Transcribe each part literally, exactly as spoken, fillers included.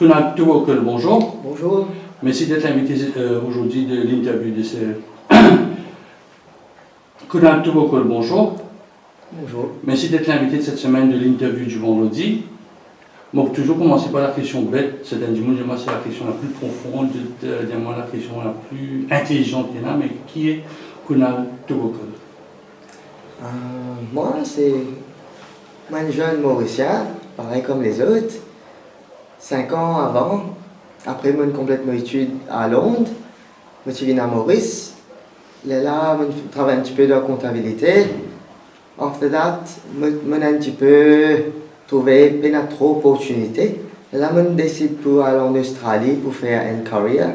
Kunal Tuwakul, bonjour. Bonjour. Merci d'être l'invité, euh, aujourd'hui de l'interview de ce Kunal Tuwakul, bonjour. Bonjour. Merci d'être l'invité de cette semaine de l'interview du vendredi. Mo pou touzour koumans par la kestion bet, serten dimoun dir mwa se la kestion la pli profonn, dir mwa la kestion la pli intelisan ki ena, me ki e Kunal Tuwakul? Euh, mwa, se mwa enn zenn Morisien, parey kouma lezot. Sink an avan, apre mo'nn konplet mo etid a Lond, mo ti vinn a Moris. Lerla mo'nn travay enn tipe dan kontabilite. After that, mo, mo'nn enn tipe trouve pena tro oportinite. Lerla mo'nn desid pou al an Ostrali pou fer enn career.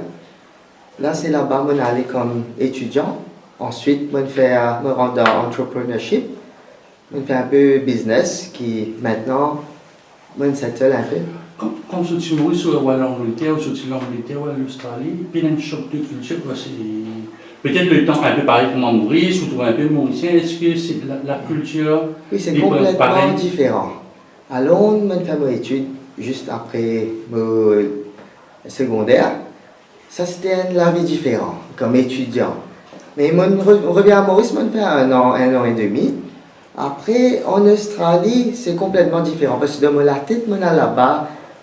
La se laba mo'nn ale kom etidian. Answit mo'nn fer, mo'nn rant dan entrepreneurship. Mo'nn fer enpe biznes ki mintnan mo'nn settle enpe. Kan, kan ou sorti Moris, ou al Langleter, ou sorti Langleter, ou al Ostrali, pena enn sok de kiltir, koi, se petet letan enpe parey kouma Moris, ou trouv enpe Morisien, eski se la, la kiltir... Wi, se konpletman diferan. A Lond, mo'nn fer mo etid zis apre mo segonder. Sa se ti enn lavi diferan, kom etidian. Me mo'nn re, revinn a Moris, mo'nn fer enn an, enn an edmi. Apre, an Ostrali, se konpletman diferan, parski dan mo latet, mo'nn al laba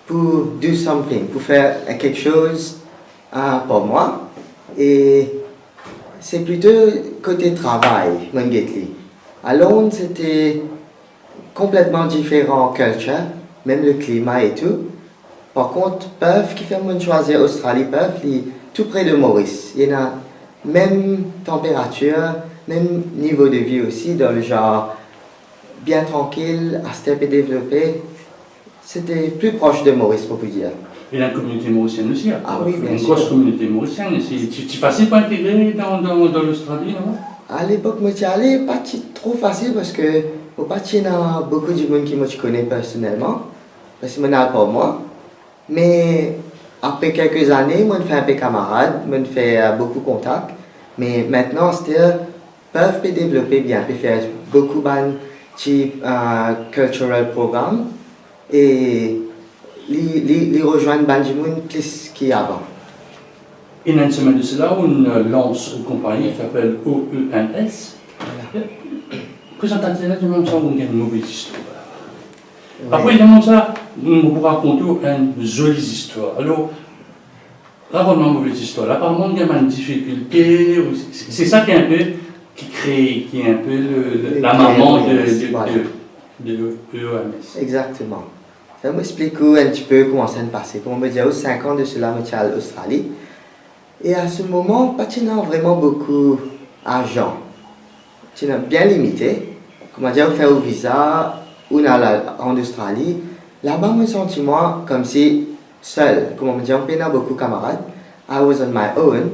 pou do something, pou fer kiksoz, euh, par mwa. E se plito kote travay, mo'nn get li. A Lond, se ti konpletman diferan kiltir, mem le klima e tou. Par kont, Perth, kifer mo'nn swazir Ostrali, Perth, li tou pre de Moris. Li ena mem tanperatir, mem nivo de vi osi, dan le zanr bien trankil, aster pe devlope. Se ti pli pros de Moris, mo pou dir. Ena enn kominite morisienn osi, a... Ah wi, bien sir. Enn gro kominite morisienn. Se ti, ti fasil pou integre dan, dan, dan Lostrali, non? A lepok mo ti ale, pa ti tro fasil, parski mo pa ti ena boukou dimoun ki mo ti kone personelman, parski mo'nn al par mwa. Me apre kelke zane, mo'nn fer enpe kamarad, mo'nn fer boukou kontak. Me mintnan, aster, Perth pe devlope bien, pe fer boukou bann ti, euh, cultural program, e li, li, li rezwenn bann dimoun plis ki avan. Ena enn semenn de sela, ou'nn lans ou konpagni ki apel O E N S. Vwala. Prezantater la, dimann sa, ou'nn gagn move zistwar. Wi. Apre, dimann sa, mo pou rakont ou enn zoli zistwar. Alor, rakont mwa move zistwar la. Aparaman, gagn bann difikilte, ou se, se, se sa ki enpe, ki kree, ki enpe le, le, la mama de, de, de, de E O M S. Exakteman. Fer mo explik ou enn tipe kouma sa pase. Kouma mo dir ou, sink an de sela, mo ti al Ostrali. E a se moman, pa ti ena vreman boukou azan. Ti ena bien limite. Kouma dir, ou fer ou viza, ou'nn al an Ostrali. Laba, mo santi mwa koumsi sel. Kouma mo dir, mo pena boukou kamarad. I was on my own.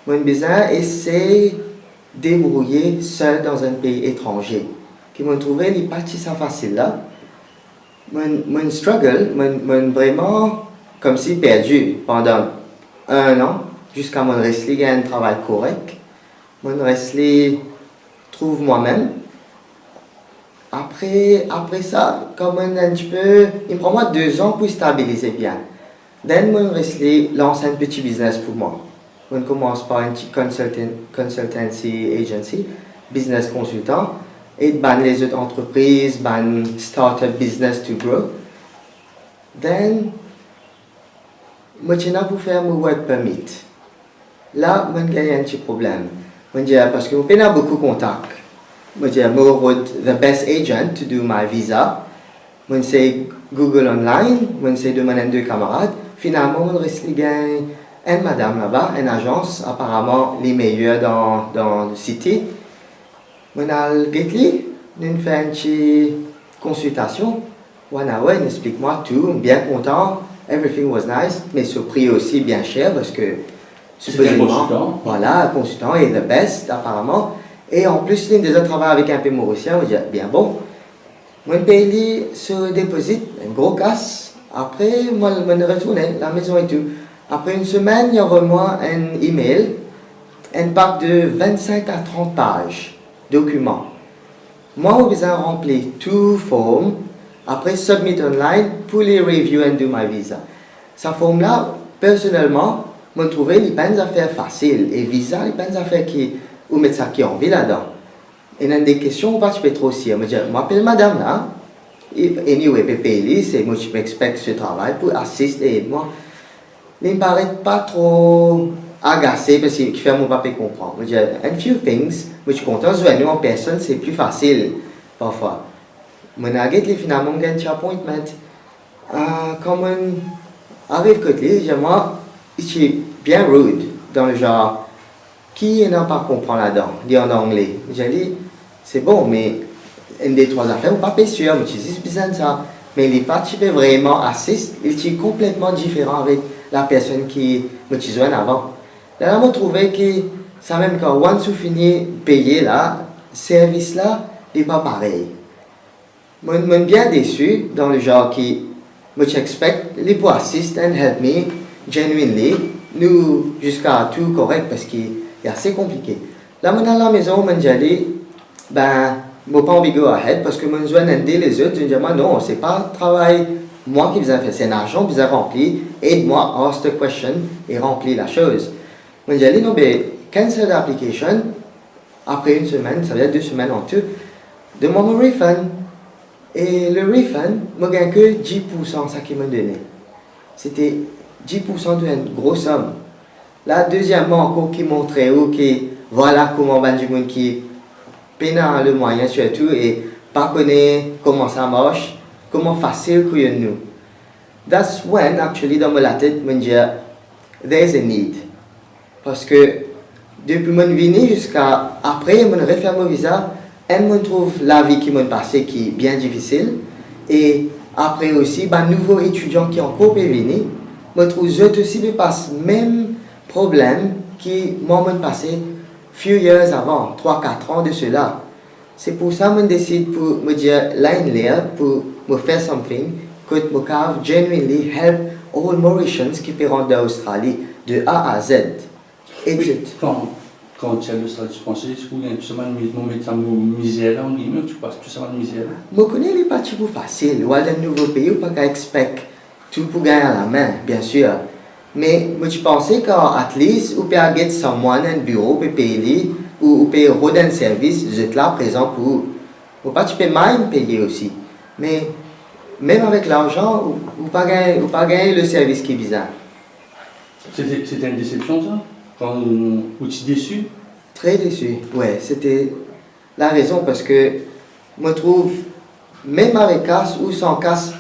Mo'nn bizin esey debrouye sel dan enn pei etranze. Ki mo'nn trouve li pa ti sa fasil la. Mo'nn, mo'nn struggle, mo'nn, mo'nn vreman koumsi perdi pandan enn an, ziska mo'nn res li gagn enn travay korek. Mo'nn res li trouv mwa mem. Apre, apre sa, kan mo'nn enn tipe, inn pran mwa de zan pou stabilize bien. Then mo'nn res li lans enn pti biznes pou mwa. Mo'nn koumans par enn ti consultan-, consultancy agency, biznes konsiltan, ed bann lezot antrepriz, bann startup business to grow. Then, mo ti ena pou fer mo work permit. La, mo'nn gagn enn ti problem. Mo'nn dir, parski mo pena boukou kontak. Mo dir, mo rod the best agent to do my visa. Mo'nn sey Google online, mo'nn sey demann enn de kamarad. Finalman, mo'nn res li gagn enn madam laba, enn azans, aparaman li meyer dan, dan city. Mo'nn al get li, nou'nn fer enn ti konsiltasion. One hour, inn explik mwa tou, bien kontan, everything was nice, me so pri osi bien ser, parski... Ti enn konsiltan. Vwala, konsiltan e the best, aparaman. E anplis, li deza travay avek enpe Morisien, mo dir, bien bon. Mo'nn pey li so deposit, enn gro kas. Apre, mo'nn, mo'nn retourne lamezon e tou. Apre enn semenn, li anvoy mwa enn email, enn pak de vinn-sink a trant paz dokiman. Mwa, mo bizin ranpli tou form, apre submit online pou li review and do my visa. Sa form la, personelman, mo trouve li pa enn zafer fasil, e viza, li pa enn zafer ki ou met sa ki anvi ladan. Ena de kestion ou pa ti pe tro sir. Mo dir, mo apel madam la, e, anyway, pe pey li, se mo ti pe expect se travay pou asist e ed mwa. Li paret pa tro agase, parski kifer mo pa pe konpran. Mo dir, en few things, mo ti kontan zwenn ou an personn, se pli fasil, parfwa. Mo al get li, finalman mo gagn ti appointment. Ah, kan mo'nn ariv kot li, li dir mwa, li ti bien rude, dan le genre, ki ena pa konpran ladan, li an angle. Mo dir li, se bon, me enn de trwa zafer, mo pa pe sir, mo ti zis bizin sa. Me li pa ti pe vreman asist, li ti konpletman diferan avek lapersonn ki mo ti zwenn avan. Lerla mo trouve ki samem kan once ou fini peye la, servis la, li pa parey. Mo'nn, mo'nn bien desi, dan le genre ki mo ti expect li pou asist and help me genuinely, nou ziska tou korek, parski li ase konplike. La mo'nn al lamezon, mo'nn dir li, ben, mo pa anvi go ahead, parski mo'nn zwenn enn de lezot, zot dir mwa, non, se pa travay mwa ki bizin fer, se enn azan bizin ranpli, ed mwa ask the question e ranpli lasoz. Mo'nn dir li, non, be, cancel the application, apre enn semenn, savedir de semenn antou, donn mwa mo refund. E le refund, mo gagn ke dis poursan seki mo'nn done. Sete dis poursan de enn gro som. La, deziem mwa ankor ki montre ou ki, vwala kouma bann dimoun ki pena lemwayin sirtou e pa kone kouma sa mars, kouma fasil kouyon nou. That's when, actually, dan mo latet, mo'nn dir, there is a need. Parski depi mo'nn vini ziska apre mo'nn refer mo viza, enn, mo'nn trouv lavi ki mo'nn pase ki bien difisil, e apre osi, bann nouvo etidian ki ankor pe vini, mo trouv zot osi pe pas mem problem ki mwa mo'nn pase few years avan, trwa, kat an de sela. Se pou sa mo'nn desid pou mo dir la inn ler pou mo fer something kot mo kav genuinely help all Mauritians ki pe rant dan Australi, de A à Z. Wi, et cetera. Kan, kan ou ti al Australi, ti panse, eski ou gagn tou sa bann mi-, mo met sa mo mizer la, an gilme, ou ti pas tou sa bann mizer la? Mo kone li pa ti pou fasil, ou al dan enn nouvo pei, ou pa kav expect tou pou gagn alame, bien sir. Me mo ti panse ki at least ou pe al get someone enn biro, ou pe pey li, ou, ou pe rod enn servis, zot la prezan pou ou. Mo pa ti pe mind peye osi. Me mem avek larzan, ou, ou pa gagn, ou pa gagn le servis ki bizin. Sete, sete enn desepsion sa, kan ou ti desi? Tre desi, we, sete larezon, parski mo trouv, mem avek kas ou san kas,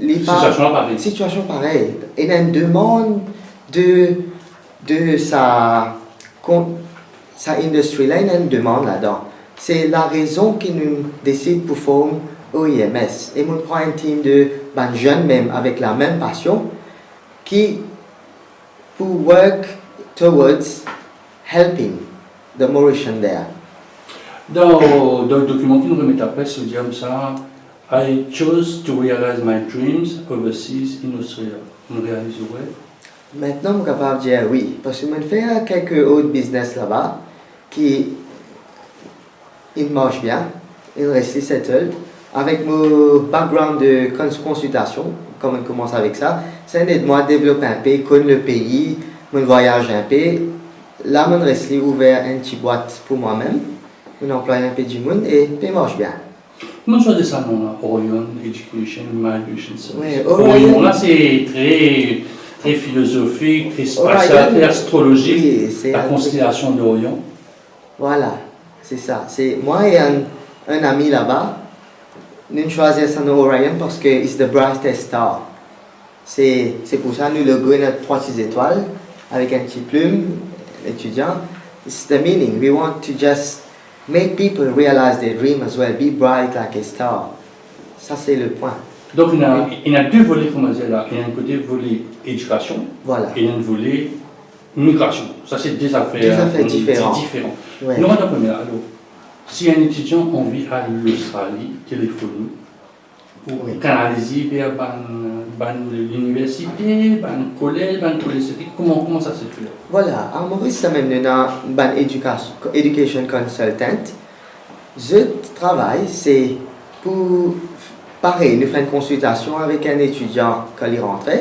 li pa... Sitiasion la parey. Sitiasion parey. Ena enn demann de, de sa, kon-, sa industry la, ena enn demann ladan. Se larezon ki nou desid pou form O I M S. E mo pran enn team de bann zenn mem avek lamem pasion ki pou work towards helping the Mauritian there. Dan, dan dokiman ki nou remet apre, ou dir koumsa, "I chose to realize my dreams overseas in Australia." Ou realiz ou ref? Aster mo kapav dir wi, parski mo'nn fer kelke lot biznes laba ki inn mars bien, inn res li settled. Avek mo background de kons-, konsiltasion, kan mo'nn koumans avek sa, sa inn ed mwa devlop inpe, konn lepei, mo'nn vwayaz inpe. La mo'nn res li ouver enn ti bwat pou mwa mem, mo'nn anplway inpe dimoun e pe mars bien. Kouma ou swazir sa nom la, Orion Education Migration Service? Wi, Orion. Orion la, se tre, tre filozofik, tre spasial, Orion, tre astrolozik, wi, se la konstelasion de Orion. Vwala, se sa. Se mwa e enn, enn ami laba, nou'nn swazir sa nom Orion parski it's the brightest star. Se, se pou sa nou logo ena trwa ti zetwal avek enn ti plim, etidian. It's the meaning. We want to just make people realize their dream as well. Be bright like a star. Sa se le pwin. Donk, ena, ena de vole, kouma dir la, ena enn kote vole edikasion, vwala, e ena enn vole migrasion. Sa se de zafer, de zafer, euh, diferan. Diferan. Wi. Nou, nou premie, alor, si enn etidian anvi al Ostrali, telefonn nou, pou, wi, kanalize ver bann, bann liniversite, bann kolez, bann kolez, kouma, kouma sa se fer? Vwala, a Moris samem nou ena bann edukas-, education consultant. Zot travay se pou, parey, nou fer enn konsiltasion avek enn etidian kan li rantre.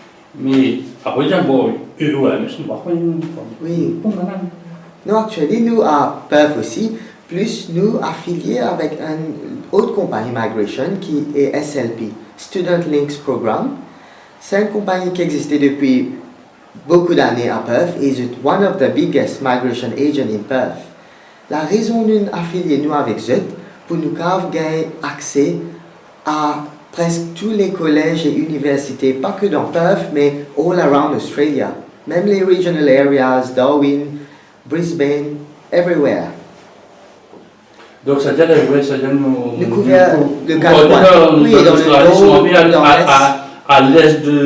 Me apre, dir, bon, e, wi, me sinon, pa konn, wi, bon, bann. Non, actually, nou a Perth osi, plis nou afilie avek enn lot konpagni migration ki e S L P, Student Links Program. Se enn konpagni ki existe depi boukou dane a Perth, e zot one of the biggest migration agent in Perth. Larezon nou afilie nou avek zot, pou nou kav gagn akse a preske tou le kolez e iniversite, pa ke dan Perth, me all around Australia. Mem le regional areas, Darwin, Brisbane, everywhere. Donk, sa dir, wi, sa dir nou, nou kouver nou, le nou kat kouver, wi, dan Lostrali, si nou anvi al, dan a, les, a, a les de,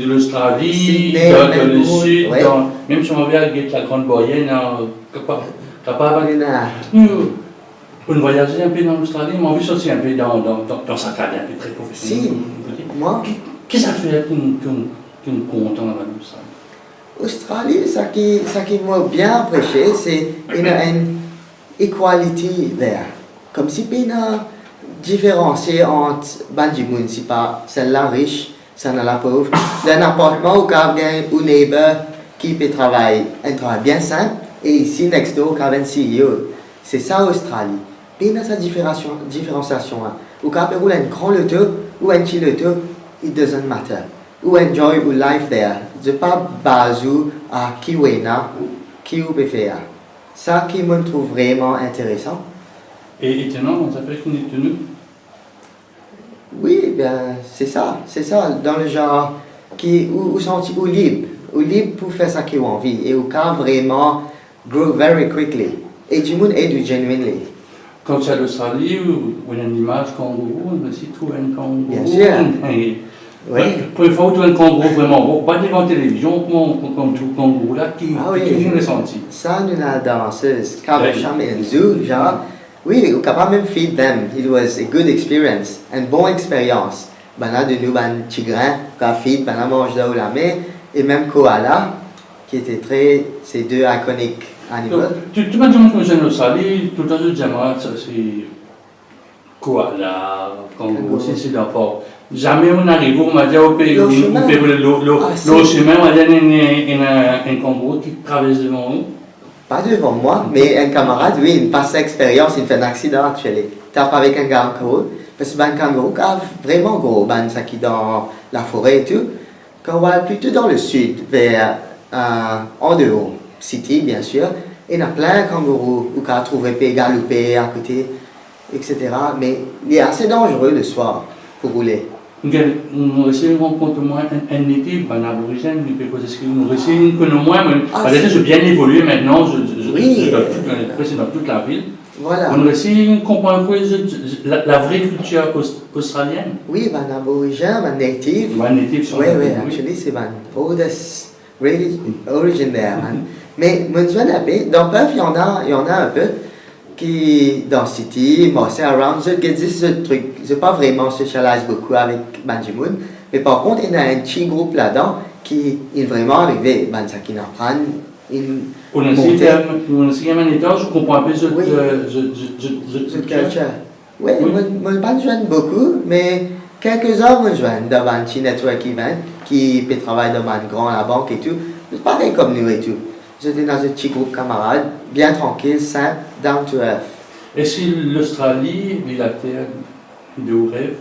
de Lostrali, Sydney, dan, dan le Melbourne, sid, wi, dan, mem si nou anvi al get la Grande Barrière, non, kapav, kapav, wi, non, nou, pou nou vwayaze enpe dan Lostrali, mo anvi sorti enpe dan, dan, dan, dan sa kad enpe tre profesionel. Si, mwa. Ki, ki zafer ki, ki, ki kontan laba Lostrali? Ostrali, sa ki, sa ki mo bien apresie, se ena enn equality there. Koumsi pena diferansie ant bann dimoun, si pa sel la ris, sel la pov. Dan enn apartman, ou kav gagn ou neighbor ki pe travay enn travay bien sinp, e isi, next door, ou kav enn C E O. Se sa Ostrali. Pena sa diferansiasion, diferansiasion la. Ou kav pe roul enn gran loto ou enn ti loto, it doesn't matter. Ou enjoy ou life there. Zot pa baz ou a ki ou ena, ki ou pe fer. Sa ki mo trouv vreman interesan. E, e ete non, sa fer ki nou ete nou. Wi, ben, se sa, se sa. Dan le zanr ki ou, ou santi ou lib, ou lib pou fer sa ki ou anvi, e ou kav vreman grow very quickly. E dimoun ed ou genuinely. Kan ti al Ostrali, ou, ou ena enn imaz kangourou, ou inn resi trouv enn kangourou. Bien sir. Wi. Premie fwa ou trouv enn kangourou vreman gro, pa devan televizion, kouma, kouma, kouma ou trouv kangourou la, ki, ah wi, ki, ki ou resanti? Sa, nou ena dansez, Caversham and Zoo, zanr, wi, ou kapav mem feed them. It was a good experience, enn bon experyans. Bann la donn ou bann tigrin, ou kav feed, bann la manz dan ou lame, e mem koala, ki ete tre, se de iconic animal. Donk, tou, tou bann dimoun ki vinn Ostrali, toultan zot dir mwa, sa se koala, kangourou, kangourou, si, si, dakor. Zame ou inn arive, ou, mo dir, ou pe, ou, ou pe roule lor, lor, ah, lor sime, mo dir, ena, ena, ena enn kangourou ki travers devan ou. Pa devan mwa, me enn kamarad, wi, inn pas sa experyans, inn fer enn aksidan, actually. Tap avek enn kangourou, parski bann kangourou kav vreman gro, bann sa ki dan lafore e tou. Kan ou al plito dan le sid, ver, euh, andeor city, bien sir, ena plin kangourou, ou kav trouve pe galoupe akote, et cetera. Me li ase danzere le swar pou roule. Gete, mo resi rann kont mwa enn, enn native, bann aborizenn, li pe koze seki mo resi konn mwa, me, ah, parski si, zot bien evolie aster, zot, zot, wi, zot dan tout, preske dan tout lavil. Vwala. Mo resi konpran enn pe zot, zot, la, la vre kiltir os-, ostralienn. Wi, bann aborizenn, bann native. Bann native, wi, wi, wi, actually, se bann oldest really origin there, man. Me mo zwenn enpe, dan Perth, il y en a, il y en a un peu, ki dan city, marse around, zot get zis zot trik, zot pa vreman socialize boukou avek bann dimoun. Me par kont, ena enn ti group ladan ki inn vreman arive, bann sa ki inn aprann, inn monte. Ou ena seki, ou ena seki enn etaz, ou konpran enpe zot, wi, euh, zot, zot, zot, zot, zot kiltir. Wi, wi. Mo, mo pa zwenn boukou, me kelke-zin mo zwenn dan bann ti network event ki pe travay dan bann gran labank e tou. Parey kouma nou e tou. Zot ena zot ti group kamarad, bien trankil, sinp, down to earth. Eski Lostrali li later de ou rev?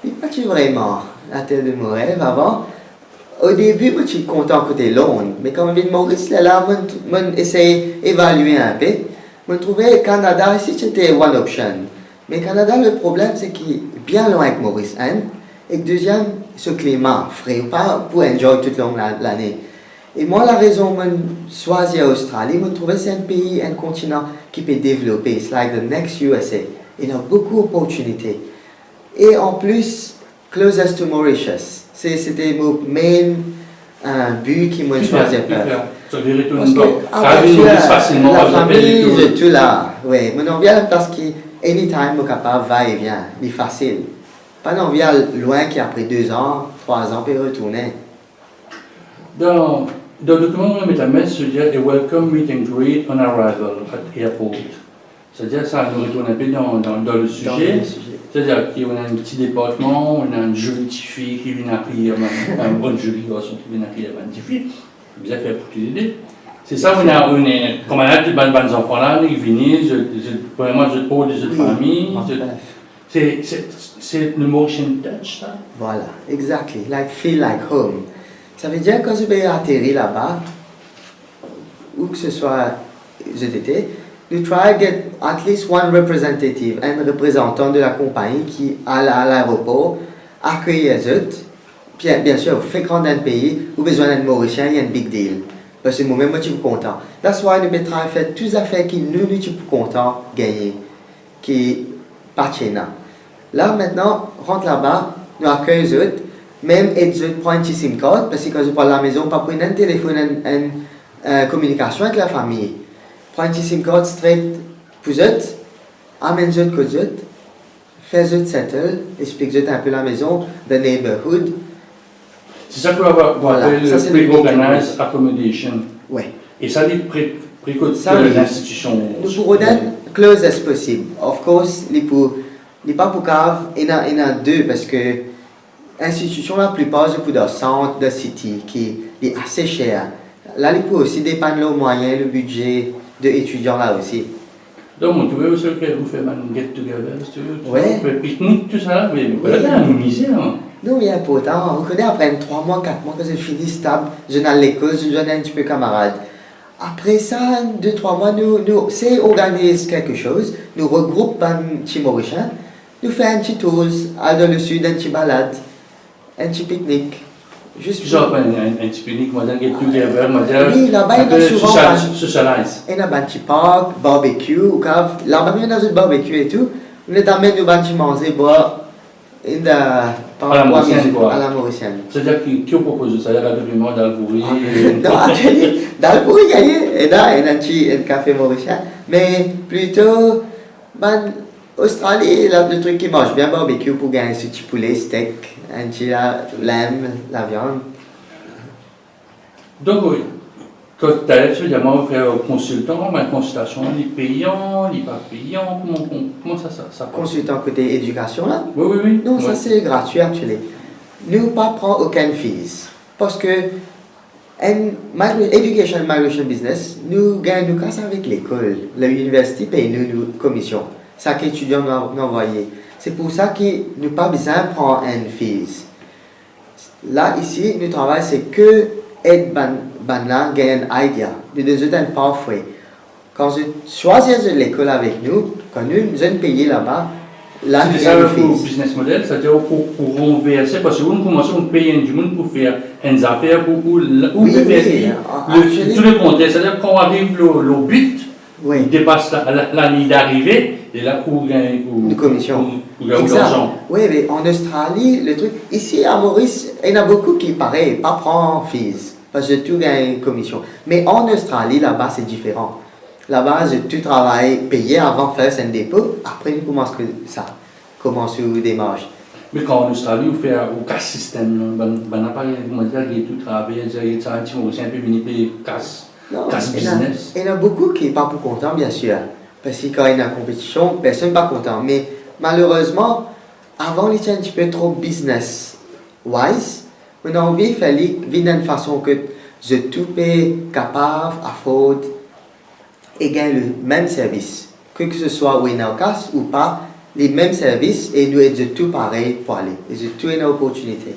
Li pa ti vreman later de mo rev avan. Odebi, mo ti kontan kote Lond, me kan mo vinn Moris, lerla mo, mo esey evalie enpe. Mo trouve Kanada isi ti ete one option. Me Kanada, le problem se ki bien lwin ek Moris, enn, ek deziem, so klima fre, ou pa pou enjoy toutlong la, lane. E mwa, larezon mo'nn swazir Ostrali, mo'nn trouve se enn pei, enn kontinan ki pe devlope. It's like the next U S A. Ena boukou oportinite. E anplis, closest to Mauritius. Se, se te mo main, euh, bi ki mo'nn swazir Perth. Parski, ah, bien sir, lafami, zot tou la. Wi, mo'nn anvi al enn plas ki anytime mo kapav va e vien, li fasil. Pa'n anvi al lwin ki apre de an, trwa an pe retourne. Dan, dan dokiman, mo'nn met lamem, se dir a welcome meet and greet on arrival at airport. Setadir sa, nou retourn enpe dan, dan, dan le size. Setadir ki nou ena enn ti departman, nou ena enn zoli tifi ki vinn akeyi bann, enn zoli garson ki vinn akeyi bann tifi. Bizin fer pou ki lide. Se sa, nou ena, nou ena, kouma ena bann, bann zanfan la, nou vini, zot, zot, vreman, zot ord zot fami, zot, se, se, se le Mauritian touch, sa? Vwala, exactly. Like, feel like home. Savedir, kan zot pe ateri laba, ou ki se swa zot ete, nou try get at least one representative, enn reprezantan de lakonpagni ki al a laeropor, akeyir zot. Bien, bien sir, fek rant dan enn pei, ou bizin enn Morisien, li enn big deal. Parski momem mo ti pou kontan. That's why nou pe try fer tou zafer ki nou, nou ti pou kontan gagne, ki pa ti ena. La, mintnan, rant laba, nou akey zot, mem ed zot pran enn ti sim card, parski kan zot pou al lamezon, pa pou ena enn telefonn, enn, enn, eh, kominikasion avek lafami. Pran enn ti sim card straight pou zot, amenn zot kot zot, fer zot settle, explik zot enpe lamezon, the neighborhood. Se sa ki nou apel pre-organized accommodation. Wi. E sa, li pre-, pre kot linstitision. Nou pou rod enn close as possible. Of course, li pou, li pa pou kav ena, ena de, parski institision, laplipar, zot pou dan sant, dan city, ki li ase ser. La, li pou osi depann lor mwayin, le bidze de etidian la osi. Donk, mo trouve osi ke ou fer bann get together, tou, tou, ou fer piknik, tou sa, me wi, la, nou mize, non? Non, li inportan. Ou kone, apre enn trwa mwa, kat mwa, kan zot fini stab, zot al lekol, zot vinn enn tipe kamarad. Apre sa, de, trwa mwa, nou, nou sey organiz kelke soz, nou regroup bann ti Morisien, nou fer enn ti tours, al dan le sid, enn ti balad, enn ti piknik. Zis pou... Enn, enn, enn ti piknik, mo dir get together, mo dir... Wi, laba, ena souvan bann, ena bann ti park, barbecue, ou kav, laba mem ena zot barbecue e tou. Nou amenn nou bann ti manze, bwar, in the, a la Morisien, kwa. A la Morisien. Setadir ki, ki ou propoze? Setadir, la, depi mo, dalpouri. Non, actually, dalpouri, gagne, ena, ena enn ti, enn kafe morisien. Me plito, bann Ostrali, la, le trik ki mars bien, barbecue, pou gagn so ti poule, steak, enn ti la, lamb, laviann. Donk, wi, kan taler ti pe dir mwa fer konsiltan, me konsiltasion, li peyan, li pa peyan, kouma, kouma, kouma sa, sa, sa pas? Konsiltan kote edikasion la? Wi, wi, wi. Non, sa se gratwi, actually. Nou pa pran okenn fees. Parski enn migr-, education, migration business, nou gagn nou kas avek lekol, university pey nou, nou komision. Sak etidian nou, nou anvoye. Se pou sa ki nou pa bizin pran enn fees. La, isi, nou travay, se ke ed bann, bann la gagn enn idea. Nou donn zot enn pathway. Kan zot swazir zot lekol avek nou, kan nou, zot peye laba, la, nou gagn fees. Business model, setadir ou pou, pou ranverse, parski ou koumanse, ou pey enn dimoun pou fer enn zafer pou ou, la, ou... Wi, wi, fer actually, tou le kontrer, setadir kan ou ariv lor, lor bit, wi, ou depas la, la, laliny darive, e la ou gagn ou, komision, ou, ou gagn ou larzan. Exact. Wi, me an Ostrali, le trik, isi a Moris, ena boukou ki parey, pa pran fees, parski tou gagn komision. Me an Ostrali, laba, se diferan. Laba, zot tou travay peye avan, first enn depo, apre nou koumans koz sa, koumans ou demars. Me kan an Ostrali, ou fer, ou kas sistem la, bann, bann aparey, kouma dir, get ou travay, dir, get sa, ti Morisien pe vini pe kas, kas biznes. Non, ena, ena boukou ki pa pou kontan, bien sir. Parski kan ena konpetision, personn pa kontan. Me malerezman, avan li ti enn tipe tro business wise, mo'nn anvi fer li vinn enn fason ki zot tou pe kapav afford e gagn le mem servis. Ke, ke se swa ou ena kas ou pa, le mem servis e nou ed zot tou parey pou ale. E zot tou ena oportinite.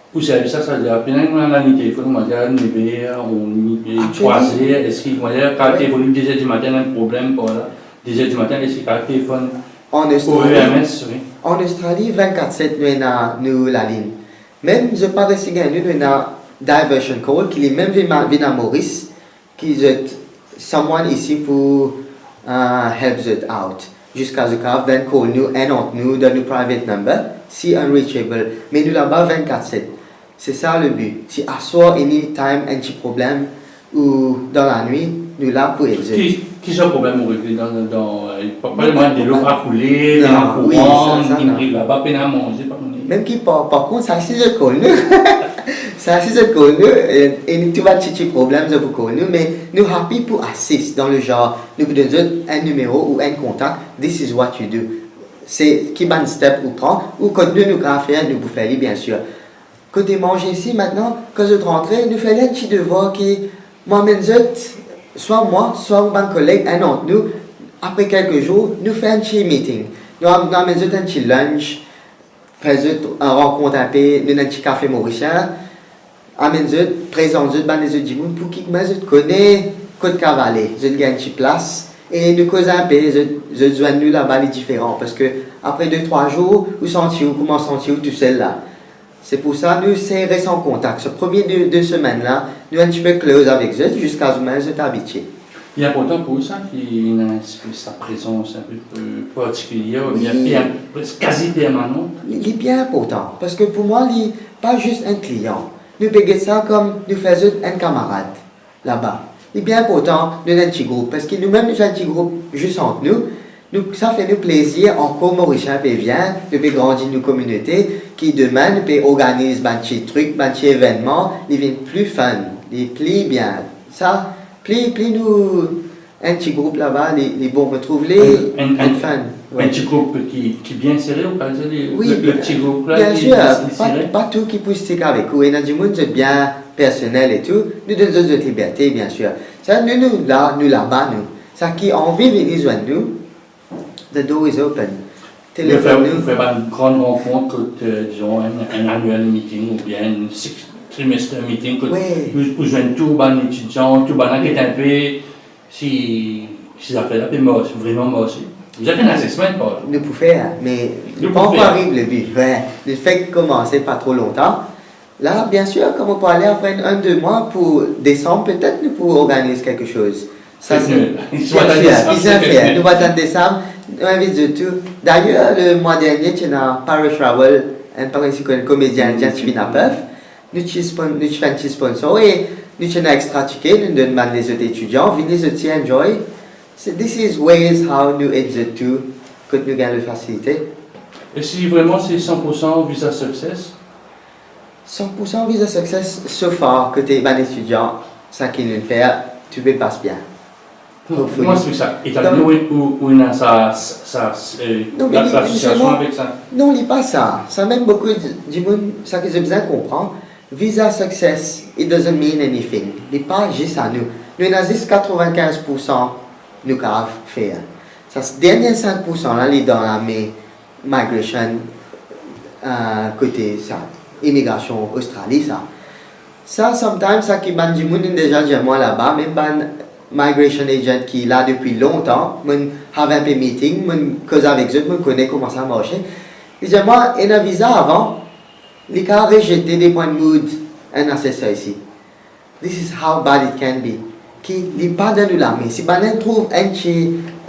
Pou servis sa, sa dir, pena enn laliny telefonn, kouma dir, nev er, ou midi, trwa er, eski, kouma dir, kapav telefonn de zer dimatin, ena problem par la, de zer dimatin, eski kapav telefonn An Ostrali, an Ostrali, vennkat set nou ena nou lalinn. Mem zot pa resi gagn nou, nou ena diversion call ki limem vinn a, vinn a Moris, ki zot, someone isi pou, uh, help zot out. Ziska zot kav then call nou, enn ant nou, donn nou private number, si unreachable. Me nou laba vennkat set. Se sa le bi. Si aswar, anytime, enn ti problem, ou dan lanwit, nou la pou ed zot. Ki, ki sort problem ou regle dan, dan, eh, pa, pa, mwa, delo pa koule, non, pena kouran, sa, sa, non. Laba, pena manze, pa kone. Mem ki par, par kont, sa si zot call nou. Sa si zot call nou, e, e tou bann ti, ti problem, zot pou call nou, me nou happy pou assist dan le genre, nou pou donn zot enn nimero ou enn kontak, this is what you do. Se ki bann step ou pran, ou kot nou, nou kav fer, nou pou fer li, bien sir. Kote manze isi, mintnan, kan zot rantre, nou fer li enn ti devwar ki, mwa amenn zot, swa mwa, swa bann koleg, enn ant nou, apre kelke zour, nou fer enn ti meeting. Nou am-, nou amenn zot enn ti lunch, fer zot, eh, rankont inpe, nou ena enn ti kafe morisien, amenn zot, prezant zot bann lezot dimoun, pou ki kouma zot kone kot kav ale, zot gagn ti plas, e nou koz inpe, zot, zot zwenn nou laba, li diferan, parski apre de, trwa zour, ou santi ou koumans santi ou tousel la. Se pou sa nou sey res an kontak. So, premie de, de semenn la, nou enn tipe close avek zot, ziska zot mem zot abitie. Li inportan pou ou sa ki ena enn tipe sa prezans inpe, eh, partikilie, oubien, wi, bien, kazi permanan? Li, li bien inportan, parski pou mwa, li pa zis enn klian. Nou pe get sa kom nou fer zot enn kamarad laba. Li bien inportan, nou ena enn ti group, parski nou mem nou enn ti group zis ant nou, nou, sa fer nou plezir, ankor Morisien pe vinn, nou pe grandi nou kominote, ki demin nou pe organiz bann ti trik, bann ti evennman, li vinn pli fun, li pli bien. Sa, pli, pli nou enn ti group laba, li, li bon retrouv li, enn, enn, enn fun. Wi. Enn ti group ki, ki bien sere, ou kapav dir, wi, le, le ti group la, bien sir, li, li pa, sere. Pa tou ki pou stick avek ou, ena dimoun zot bien personel e tou, nou donn zot, zot liberte, bien sir. Sa, nou, nou la, nou laba, nou. Sa ki anvi vini zwenn nou, the door is open. Telefonn nou. Fer, fer bann gran rankont kot, eh, dizon, enn, enn annual meeting oubien enn six trimester meeting kot, wi, ou, ou zwenn tou bann etidian, tou bann la, wi, get inpe si, si zafer la pe mars-, vreman marse. Zot fer enn assessment, pa? Nou pou fer, me nou pa ankor ariv le bi. Wi, nou fek komanse pa tro lontan. La, bien sir, kan mo pou ale apre enn, enn, de mwa, pou desam, petet nou pou organiz kelke soz. Sa, se, bien sir, bizin fer. Nou pa atann desam, nou invit zot tou. Dayer, le mwa dernie, ti ena Paresh Rawal, enn, pa kone si ou konn, komedien indien, ti vinn a Perth. Nou ti spon-, nou ti fer enn ti sponsor e nou ti ena extra tike, nou donn bann lezot etidian, vini zot ti enjoy. So, this is ways how nou ed zot tou, kot nou gagn le fasilite. E si vreman se san pour san visa success? San pour san visa success, so far, kote bann etidian, sa ki nou fer, tou pe pas bien. Hopefully. Kouma se sa? Donk, ou, ou ena sa, sa, sa, eh, non, me la, li, lasosiasion justement, avek sa? Non, li pa sa. Sa mem boukou di-, dimoun, sa ki zot bizin konpran, visa success, it doesn't mean anything. Li pa zis a nou. Nou ena zis katrevinkinz pour san nou kav fer. Sa, dernie sink pour san la, li dan lame migration, eh, kote sa, imigrasion Ostrali sa. Sa, sometimes, sa ki bann dimoun inn deza dir mwa laba, mem bann migration agent ki la depi lontan, mo'nn have inpe meeting, mo'nn koz avek zot, mo'nn kone kouma sa marse. Li dir mwa, ena viza avan, li kav rezete depi enn mood enn asesor isi. This is how bad it can be. Ki li pa dan nou lame. Si bann la trouv enn ti,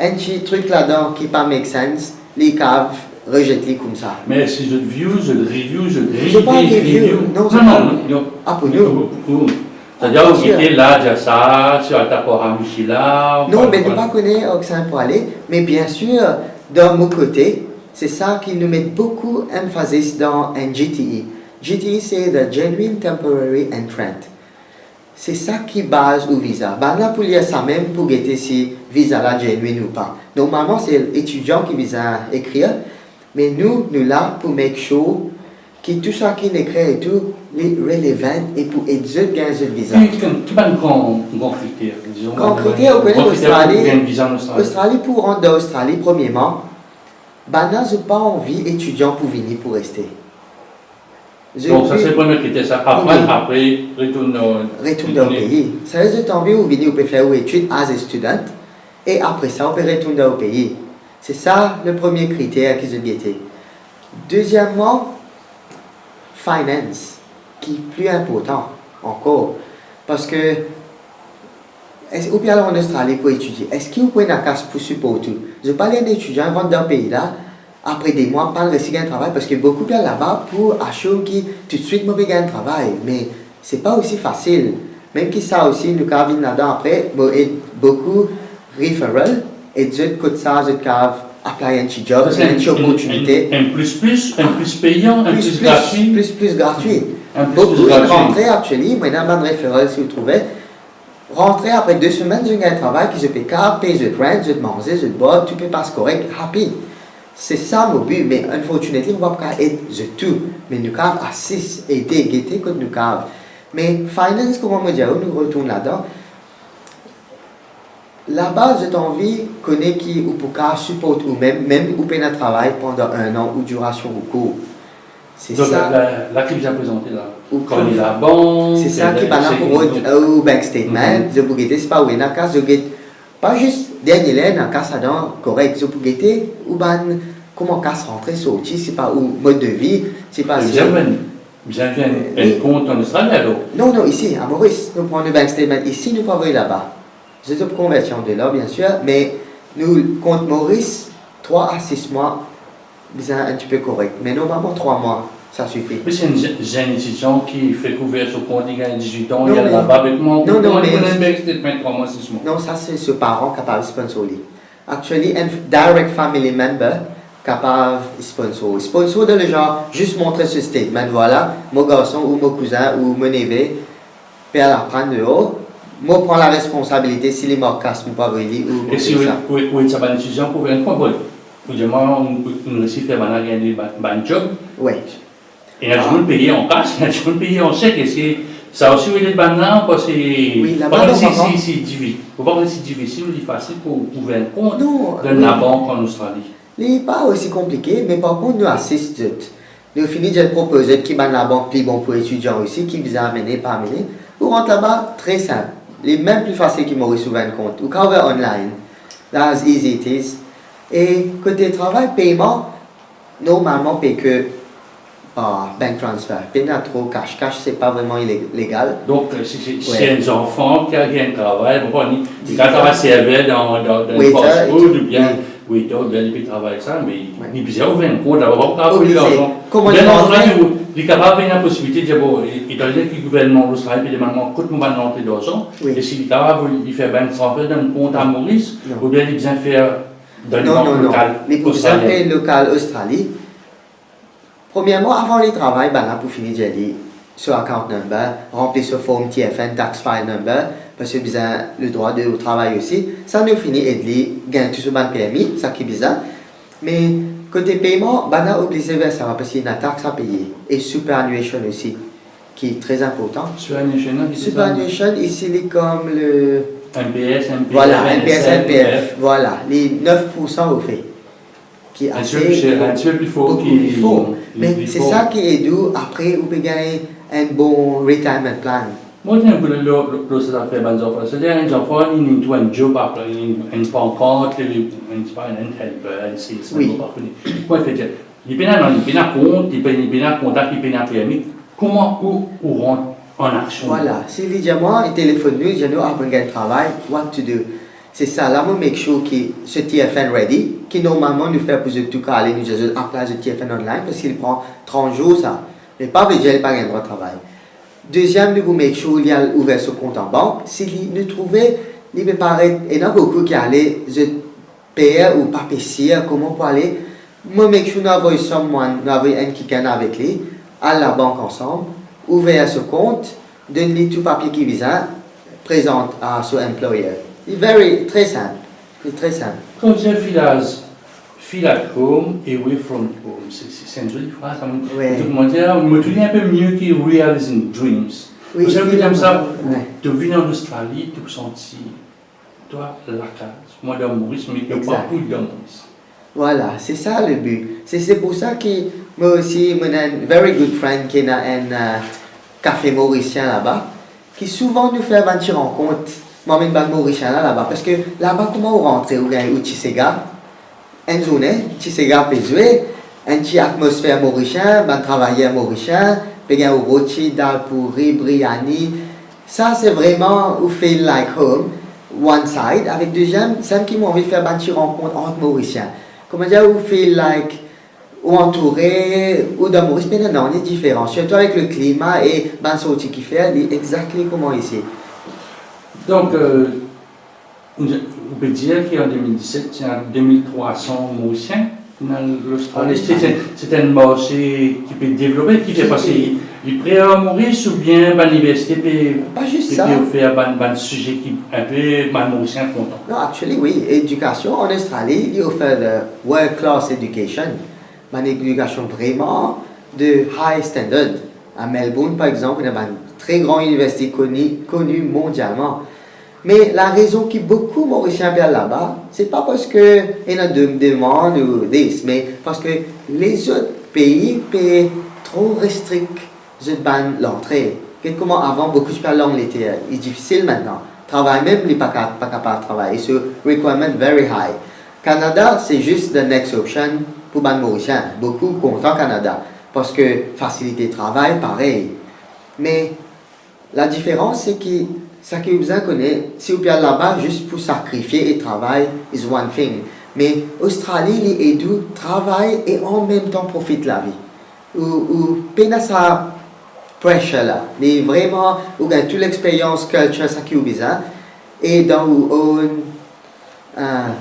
enn ti trik ladan ki pa make sense, li kav rezet li koumsa. Me si zot view, zot review, zot review, non, non, non, non. Apre nou. Pou, pou, pou. Savedir, ou kite la, dir sa, si al ta pou al isi la, non, me nou pa kone, ok, sa pou ale. Me bien sir, dan mo kote, se sa ki nou met boukou emphasis dan enn G T E. G T E, se the Genuine Temporary Entrant. Se sa ki baz ou viza. Bann la pou lir sa mem pou gete si viza la genuine ou pa. Normalman, se etidian ki bizin ekrir, me nou, nou la pou make sure ki tou sa ki inn ekrir e tou, li relevant e pou ed zot gagn zot viza. Ki, ki, ki bann gran, gran kriter, dizon, gran kriter, ou kone, gran kriter pou gagn viza an Ostrali? Ostrali, pou rant dan Ostrali, premierman, bann la, zot pa anvi etidian pou vini pou reste. Donk, sa se premie kriter sa. Apre, apre, retourn dan, retourn dan ou pei. Savedir zot anvi ou vini, ou pe fer ou etid as a student, e apre sa, ou pe retourn dan ou pei. Se sa le premie kriter ki zot gete. Dezieman, finance, ki pli inportan ankor, parski es-, ou pe al an Ostrali pou etidie, eski ou pou ena kas pou siport ou? Zot pa le enn etidian rant dan pei la, apre de mwa, pa resi gagn travay, parski boukou pe al laba pou asir ki toutswit mo pe gagn travay, me se pa osi fasil. Mem ki sa osi, nou kav vinn ladan apre, mo ed boukou referral, ed zot kot sa, zot kav apply enn ti job, Sa, se enn ti enn, opoportinite. Enn, enn plis plis, enn plis peyan, enn Plis, plis plis, gratwi. Plis, plis gratwi. Enn plis plis Boukou gratwi. Rantre, actually, mo ena bann referral si ou trouve. Rantre apre de semenn, zot gagn travay ki zot pe kav pey zot rent, zot manze, zot bwar, tou pe pas korek, happy. Se sa mo bi, me unfortunately, mo pa pou kav ed zot tou. Me nou kav asis, ede, gete kot nou kav. Me finance, kouma mo dir ou, nou retourn ladan. Laba, zot anvi kone ki ou pou kav siport oumem, mem ou pena travay pandan enn an ou dirasion ou kour. Se Donk, sa. La, la, la ki bizin prezante la. Ou Kan li konn- labank, Se sa ki la, bann la se pou rod, euh, ou bank statement, Mhm. zot pou gete, se pa ou ena kas, zot get, pa zis dernie ler ena kas ladan korek, zot pou gete ou bann, kouma kas rantre, sorti, se pa ou mod de vi, se pa Ou si bizin gagn, bizin gagn Wi. enn kont an Ostrali, alor? Non, non, isi, a Moris, nou pran nou bank statement isi, nou pou avoy laba. Zot, zot pou konverti an dolar, bien sir, me nou kont Moris, trwa a sis mwa, bizin enn tipe korek. Me normalman, trwa mwa, sa sifi. Wi, si enn ze-, zenn etidian ki fek ouver so kont, li gagn dizwit an, Non, li al me laba avek mwa, Non, non, kouma li me pou enn bank statement trwa mwa, sis mwa? Non, sa se so paran kapav sponsor li. Actually, enn f-, direct family member kapav sponsor. Sponsor dan le genre, zis montre so statement, vwala, mo garson ou mo kouzin ou mo neve, pe al aprann deor, mo pran laresponsabilite si li mank kas, mo pou avoy li ou E si ou, sa. ou, ou ena sa bann etidian pou enn konpran, pou dir mwa, ou, ou, ou resi fer bann la gagn bann, bann job. Wi. Ena dimoun peye an kas, ena dimoun peye an sek, eski sa osi ou ed bann la, parski Wi, laba, pa kone si, normalman si, si difi-, ou pa kone si difisil ou li fasil pou ouver enn kont Non, dan wi. labank an Ostrali. Li pa osi konplike, me par kont nou asis zot. Nou fini dir propoz zot ki bann labank pli bon pou etidian osi, ki bizin amene, pa amene. Ou rant laba, tre sinp. Li mem pli fasil ki Moris ouver enn kont. Ou kav ouver online. That's easy it is. E kote travay, peyman, normalman, pey ke par bank transfer. Pena tro cash. Cash, se pa vreman ile-, legal. Donk, euh, si, si, si Wi. enn zanfan ki al gagn travay, bon, li, li Li kav travay server dan, dan, dan Waiter fast food, etou. oubien Wi. waiter, oubien li pe travay sa, me Wi. li bizin ouver enn kont, la, pa pou Oblize. larzan. Kouma Oubien li rantre? li, li kapav ena posibilite dir, bon, e-, etandone ki gouvernman Ostrali pe demann mwa kot mo bann rantre larzan, Wi. e si li kapav li fer bann transfer dan kont a Moris, Non. oubien li bizin fer dan Non, bank non, non. lokal Li pou bizin Ostrali. pey lokal Ostrali. Premierman, avan li travay, bann la pou fini dir li so account number, ranpli so form T F N, tax file number, parski bizin ledrwa de travay osi. Sa nou fini ed li gagn tou so bann permi, sa ki bizin. Me kote peyman, bann la oblize ver sa, parski ena tax a peye e superannuation osi, ki tre inportan. Superannuation, la, ki se sa? Superannuation, isi, li kom le M P S, M P F, Vwala, M P S, N S F, M P F, vwala, li nef poursan ofer. Ki Enn ase tipe pli ser, boukou, enn tipe pli for boukou ki, pli for. ki, Me ki se for. sa ki ed ou, apre ou pe gagn enn bon retirement plan. Mo ti ena pou lor, lor, lor sa zafer bann zanfan. Savedir enn zanfan, li, li trouv enn job apre, enn, enn pankart, li, enn, se pa, enn helper, enn sales, Wi. mo pa kone. Kouma fer dir? Li pena, non, li pena kont, li pe-, li pena kontak, li pena permi. Kouma ou, ou rant an aksion? Vwala, si li dir mwa, li telefonn nou, li dir nou, "Ah, mo gagn travay, what to do?" Se sa, la mo make sure ki so T F N ready, ki normalman nou fer pou zot tou kale, nou dir zot apply zot T F N online, parski li pran trant zour sa. Me pa ve dir li pa gagn drwa travay. Deziem, nou pou make sure li al ouver so kont an bank. Si li, nou trouve li pe paret, ena boukou ki ale, zot per ou pa pe sir kouma pou ale, mo make sure nou avoy someone, nou avoy enn kikenn avek li, al labank ansam, ouver so kont, donn li tou papie ki bizin, prezant a so employer. Li very, tre sinp. Li tre sinp. Kan ou dir feel as, feel at home, away from home. Se, se, se enn zoli fraz, sa, mo, Wi. mo, mo dir, mo trouv li enn pe mie ki realizing dreams. Wi, Ou sav, feel at koumsa, home, wi. to vinn an Ostrali, to santi twa lakaz, mwa dan Moris, me to pa Exact. pou dan Moris. Vwala, se sa le bi. Se, se pou sa ki, mwa osi, mo ena enn very good friend ki ena enn, euh, kafe morisien laba, ki souvan nou fer bann ti rankont, mo amenn bann Morisien la laba, parski laba kouma ou rantre, ou gagn ou ti sega, Enn zourne, ti sega pe zwe, enn ti atmosfer morisien, bann travayer morisien, pe gagn ou roti, dal pouri, briani. Sa se vreman ou feel like home, one side, avek deziem, samem ki mo anvi fer bann ti rankont ant Morisien. Kouma dir, ou feel like ou antoure, ou dan Moris, pena nanye diferans. Sirtou avek le klima e bann sorti ki fer, li exactly kouma isi. Donk, euh, on peut dire qu'en deux mille dix-sept, il y a deux mille trois cents Mauriciens dans l'Australie. C'est, c'est, c'est un marché qui peut développer, qui fait passer les prêts à Maurice ou bien ben, l'université peut, Pas juste peut, ça. peut faire ben, ben, sujet qui un peu ben, Mauricien content. Non, actually, oui. Éducation en Australie, il offre de world class education. Une éducation vraiment de high standard. À Melbourne, par exemple, il y a une très grande université connue, connue mondialement. Mais la raison que beaucoup de Mauriciens viennent là-bas, c'est pas parce que il y a de demandes ou this, mais parce que les autres pays payent trop restrict zot bann lantre. Get kouma avan boukou ti pe al Langleter, li difisil mintnan. Travay mem li pa ka, pa kapav travay, e so requirement very high. Kanada, se zis the next option pou bann Morisien. Boukou kontan Kanada, paske fasilite travay parey. Me ladiferans se ki, seki ou bizin kone, si ou pe al laba zis pou sakrifie e travay, is one thing. Me Ostrali, li ed ou travay e anmemtan profit lavi. Ou, ou pena sa pressure la. Li vreman, ou gagn tou lexperyans, culture, seki ou bizin. E dan ou own, euh,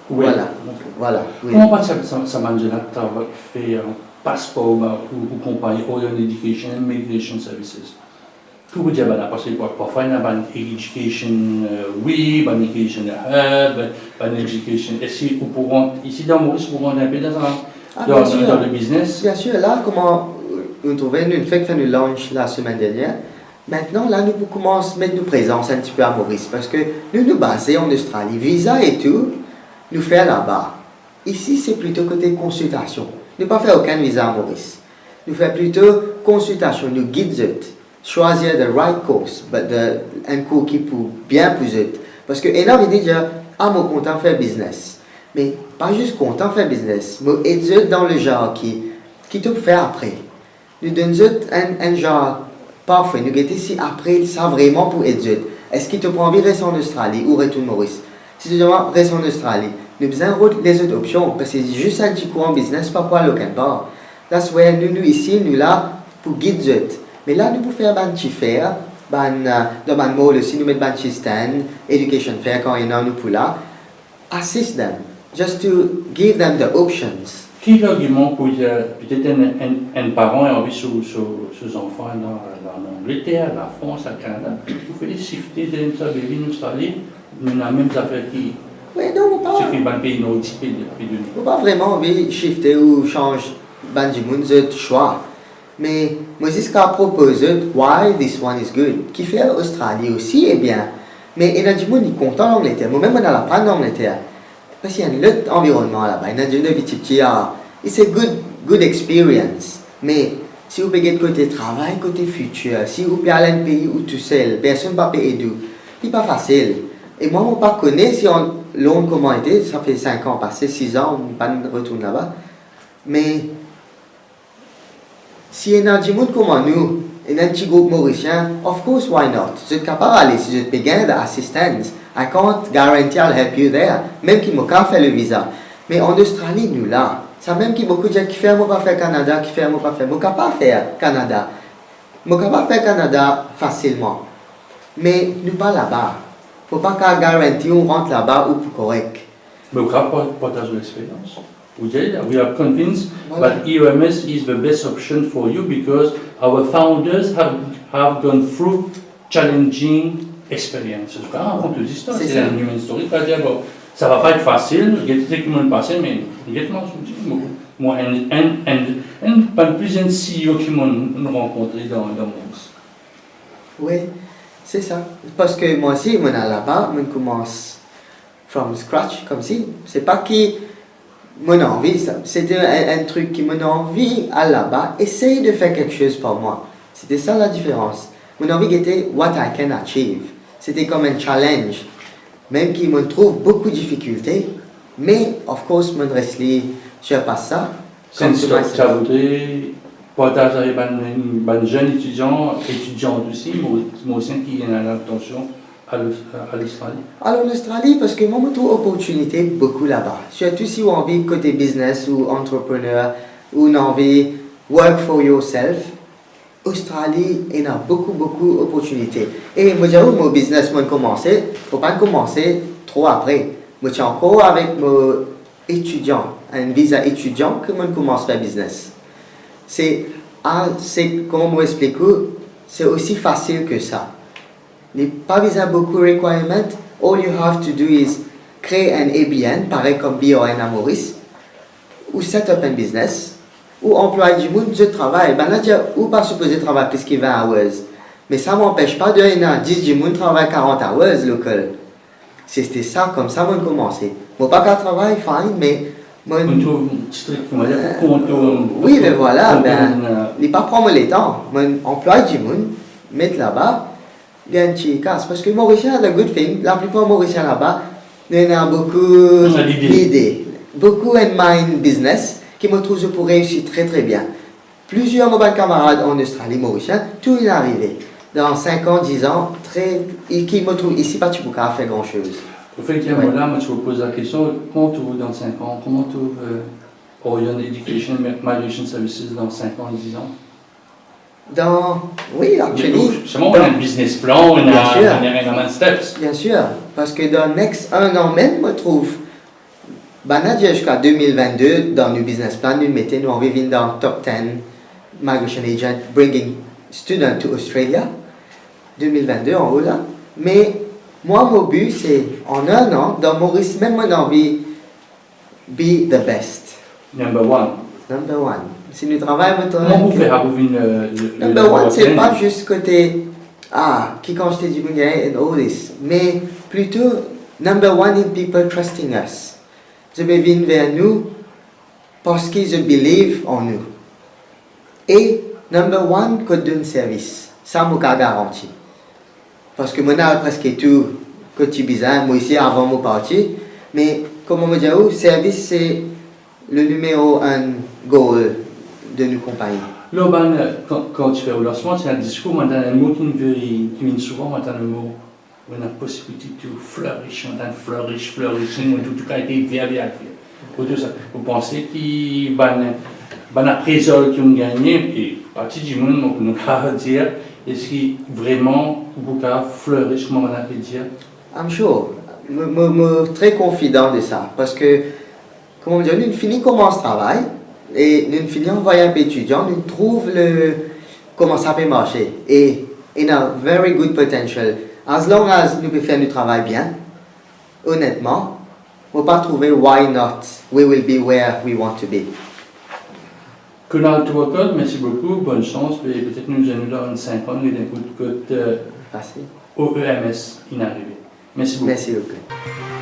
Oui. Voilà. Ok. Voilà, oui. Kouma pa sa, sa, sa bann zot la travay, fer, euh, paspor, ben, ou, ou konpagni, Orion Education, Migration Services. Ki ou dir bann la, paske par-, parfwa, ena bann education, euh, oui, bann education, euh, bann, bann education. Eski ou pou rant isi dan Moris, ou pou rant inpe dan, Ah, dan, bien sûr. Dan le business? Bien sûr, la, kouma, euh, nou trouve, nou fek fer nou launch la semaine dernière. Maintenant, la, nou pou koumans met nou prezans un petit peu à Maurice, paske nou, nou baze en Australie. Visa et tout, nou fer laba. Isi, se plito kote konsiltasion. Nou pa fer okenn viza a Moris. Nou fer plito konsiltasion, nou gid zot, swazir the right course, but the, enn kour ki pou bien pou zot. Paske ena vini dir, ah, mo kontan fer biznes. Me pa zis kontan fer biznes, mo ed zot dan le zar ki, ki to pou fer apre. Nou donn zot enn, enn zar parfet, nou gete si apre sa vreman pou ed zot. Eski to pou anvi res an Ostrali ou retourn Moris? Si to dir mwa res an Ostrali, nou bizin rod lezot opsion, paske zis enn ti kour an biznes pa pou al okenn par. That's where nou, nou isi, nou la pou gid zot. Me la, nou pou fer bann ti fair, bann, euh, dan bann mall osi, nou met bann ti stand, education fair, kan ena nou pou la. Assist them, just to give them the options. Ki largiman pou dir, petet enn, enn, enn paran anvi so, so, so zanfan dan, dan Langleter, Lafrans, Kanada, pou fer li shifte de sa, be vinn Ostrali, nou ena mem zafer ki, Oui, non, mo pa, seki bann pei nordik pe, pe done. Mo pa vreman anvi shifte ou sanz bann dimoun zot swa. Me mo zis kav propoz zot why this one is good. Kifer Ostrali osi, ebien. Me ena dimoun ki kontan Langleter. Mo mem mo ena lapann Langleter. Paske enn lot anvironnman laba. Ena dimoun depi tipti, ah, it's a good, good experience. Me si ou pe get kote travay, kote fitir, si ou pe al enn pei ou tousel, personn pa pe ed ou, li pa fasil. E mwa, mo pa kone si an Lond kouma ete, sa fer sink an pase, siz an, mo pa retourn laba. Me si ena dimoun kouma nou, ena enn ti group Morisien, of course, why not? Zot kapav ale si zot pe gagn the assistance. I can't guarantee I'll help you there. Mem ki mo kav fer le viza. Me an Ostrali, nou la. Samem ki boukou dir, kifer mo pa fer Kanada, kifer mo pa fer, mo kapav fer Kanada. Mo kapav fer Kanada fasilman. Me nou pa laba. Mo pa kav garanti ou rant laba ou pou korek. Me ou kav partaz ou lexperyans. Ou dir, we are convinced Voilà. that E O M S is the best option for you because our founders have, have gone through challenging experiences. Ou kav rakont zistwar, C'est se ça. Enn human story, sa dir, bon, sa va pa et fasil, get seki mo'nn pase, me get mwa, mo, mo, enn, enn, enn, enn parmi plizir C E O ki mo'nn rankontre dan, dan Moris. Oui, c'est ça. Paske mwa osi, mo'nn al laba, mo'nn koumans from scratch, koumsi. Se pa ki mo'nn anvi sa. Sete enn, enn trik ki mo'nn anvi al laba, esey de fer kiksoz par mwa. Sete sa ladiferans. Mo'nn anvi gete what I can achieve. Sete kom enn challenge. Mem ki mo'nn trouv boukou difikilte, Me, of course, mo'nn res li sirpas sa. Since to, to voudre partaz avek bann, bann zenn etidian, etidiant osi, Mo-, Morisien ki ena lintansion al, al Ostrali? Al an Ostrali, parski mwa, mo trouv oportinite boukou laba. Sirtou si ou anvi kote biznes ou entrepreneur, ou anvi work for yourself, Ostrali ena boukou, boukou oportinite. E mo dir ou, mo biznes mo'nn koumanse, mo pa'nn koumanse tro apre. Mo ti ankor avek mo etidian, enn viza etidian ki mo'nn koumans fer biznes. Se, a, se, kouma mo explik ou, se osi fasil ki sa. Li pa bizin boukou requirement. All you have to do is kree enn A B N, parey kom B R N a Moris, ou set up enn biznes, ou anplway dimoun, zot travay. Bannla dir ou pa sipoze travay plis ki vin hours. Me sa pa anpes pa de ena dis dimoun travay karant hours local. Se, se sa, koumsa mo'nn koumanse. Mo pa kav travay, fine, me mo... Kontwol, ti trik, on va dire, euh, kontwol, wi, kontwol, me vwala, kontwol, ben, euh, li pa pran mo letan. Mo'nn anplway dimoun, met laba, gagn ti kas. Parski Morisien, the good thing, laplipar Morisien laba, nou ena boukou lide, boukou enn mind business, ki mo trouv zot pou reisi tre, tre bien. Plizier mo bann kamarad an Ostrali, Morisien, tou inn arive. Dan sink an, diz an, tre, e ki mo trouv isi pa ti pou kav fer gran soz. Ou fek dir mwa la, mo ti pou poz la kestion, kouma ou trouv dan sink an, kouma ou trouv, euh, Orion Education, Migration Services dan sink an, diz an? Dan, wi, actually, selman, ou ena enn business plan, ou ena, bien sir, ou ena, ou ena bann steps. Bien sir, parski dan next enn an mem, mo trouv, bann la dir ziska de mil vennde, dan nou business plan, nou mete nou anvi vinn dan top ten migration agent bringing student to Australia, de mil vennde anlo la. Me mwa, mo bi se an enn an, dan Moris mem, mo'nn anvi be the best. Number one. Number one. Si nou travay, mo trouv... Kouma ou fer pou vinn, euh, le, le number one, se pa zis kote, ah, ki kantite dimoun gagne and all this. Me plito, number one in people trusting us. Zot pe vinn ver nou parski zot believe an nou. E number one, kot donn servis. Sa mo kav garanti. Parski mo'nn al preske tou kot ti bizin, mo isi avan mo parti, me kouma mo dir ou, servis se le nimero enn goal de nou konpagni. Lor bann, kan, kan ti fer ou lansman, ti ena diskour, mo tann enn mo ki vinn, ki vinn souvan, mo tann mo, ou ena posibilite to flourish, mo tann flourish, flourishing, mo tou, tou kalite ver, ver, ver. Pou tou sa, ou panse ki bann, bann appraisal ki ou'nn gagne, e parti dimoun, mo, nou kav dir, eski vreman ou pou kav flourish, kouma bann la pe dir? I'm sure. Mo, mo, mo tre konfidan de sa, parski, kouma mo dir, nou fini koumans travay, e nou fini anvway enpe etidian, nou trouv le, kouma sa pe marse, e ena very good potential. As long as nou pe fer nou travay bien, onetman, mo pa trouve why not, we will be where we want to be. Kunal Tuakol, mersi boukou, bonn sans, pe-, petet nou zwenn dan enn sink an, nou ena enn kout, kout, euh, mersi, O E M S inn arive. Mersi boukou. Mersi boukou.